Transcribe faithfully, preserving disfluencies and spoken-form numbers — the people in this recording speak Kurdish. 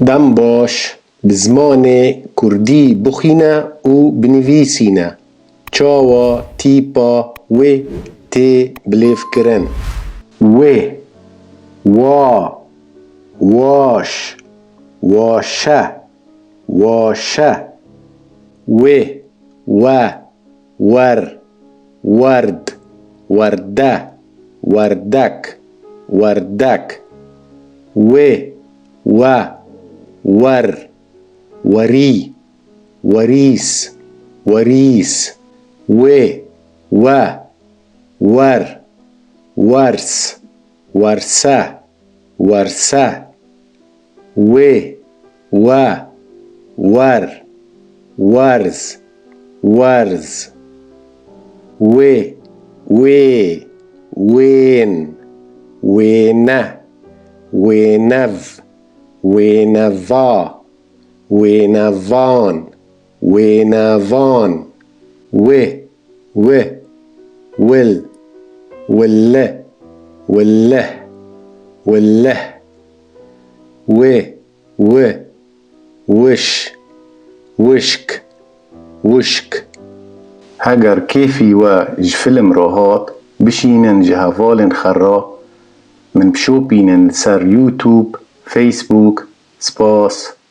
Dem baş, bi zimanê kurdî bixwîne û binivîsîne. Çawa tîpa wê tê bilêvkirin? Wê, wa, waş, waşe, waşe. Wê, we, wer, werd, werde, werdek, werdek. Wê, we, wer, werî, werîs, werîs. Wê, we, wer, wers, werse, werse. Wê, we, wer, werz, werz. Wê, wê, wên, wêne, wênev, wêneva, wênevan, wênevan. Wê, wi, wil, wili, wilih, wilih. Wê, wi, wiş, wişk, wişk. Heger kêfî we ji film re hat, bişînin ji hevalên xwe re min bişopînin li ser YouTube, Facebook. Spas.